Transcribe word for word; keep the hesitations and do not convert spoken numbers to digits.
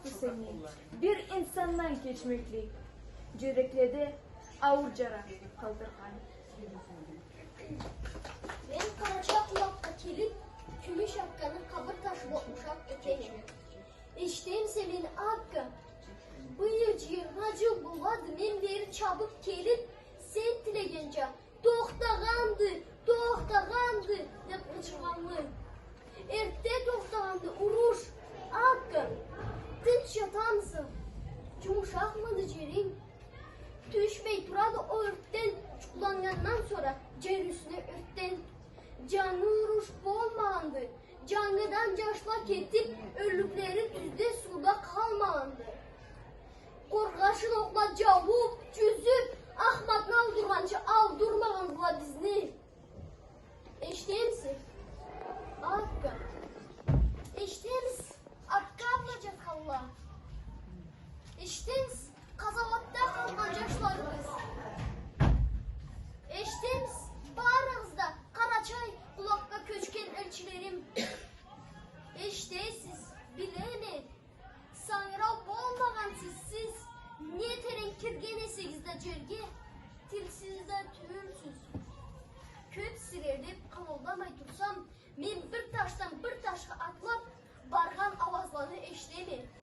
сени, бир инсандан кечмеклик, джюрекледе ауур джара къалдыргъан. Мен Къарачай къулакъгъа келип, Кюмюш акканы къабыр ташы бла ушакъ этеме. Эшитемисе мени, акка? Быйыл джыйырма джыл болады мен бери чабып келип, сен тилегенча, тохтагъанды, тохтагъанды деп къычыргъанымы. Эртде тохтагъанды уруш, акка. Тынч джатамыса? Джумушакъмыды джеринг? Тюшмей турады ол ёртден, джукъланнгандан сора джер юсюне ёртден. Джангы уруш болмагъанды, джангыдан джашла кетип, ёлюклери тюзде, сууда къалмагъанды. Къоргъашын окъла джаууп, джюзюп, Ахматны аудургъанчы аудурмагъандыла бизни. Эшитемисе, акка? Эшитемисе, аккабла джатханла? Эшитемисе, къазауатда къалгъан джашларыбыз? Эшитемисе, барыгъыз да Къарачай къулакъгъа кёчген элчилерим? Эшитесиз, билеме, сангырау болмагъансыз сиз, не терен кирген эсегиз да джерге, тилсиз да тюйюлсюз,